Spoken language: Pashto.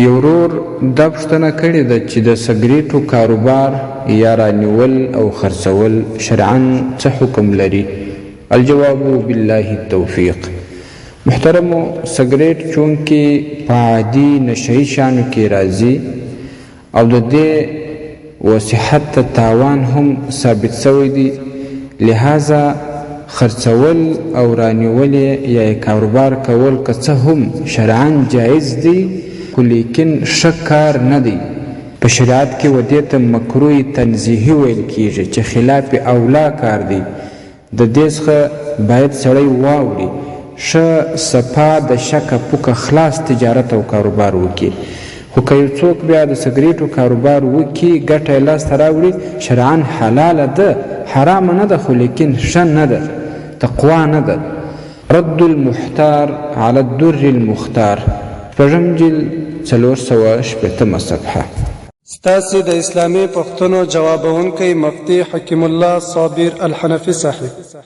یو ورور دا پوښتنه کړې ده چې د سګریټو کاروبار یا رانیول او خرڅول شرعاً څه حکم لري؟ الجواب بالله التوفیق. محترمو سګریټ چونکې په عادي نشه یي شیانو کې راځي او د دې و صحت ته تاوان هم ثابت شوی دی، لهذا خرڅول او رانیول یې یا یې کاروبار کول که څه هم شرعاً جایز دی خو لیکن ښه کار نه دی. په شریعت کې و دې ته مکروه تنزیهي ویل کیږي چې خلاف اولی کار دی. د دې څخه باید سړی واوړي، ښه صفا د شکه پوکه خلاص تجارت او کاروبار وکړي. خو که یو څوک بیا د سګریټو کاروبار وکړي، ګټه یې لاسته راوړي، شرعاً حلاله ده، حرامه نه ده خو لیکن ښه نه ده، تقوا نه ده. رد المحتار علی الدر المختار، شپږم جلد 460 صفحه. ستاسې د اسلامي پوښتنو جوابوونکی مفتي حکیم الله صابر الحنفي صاحب.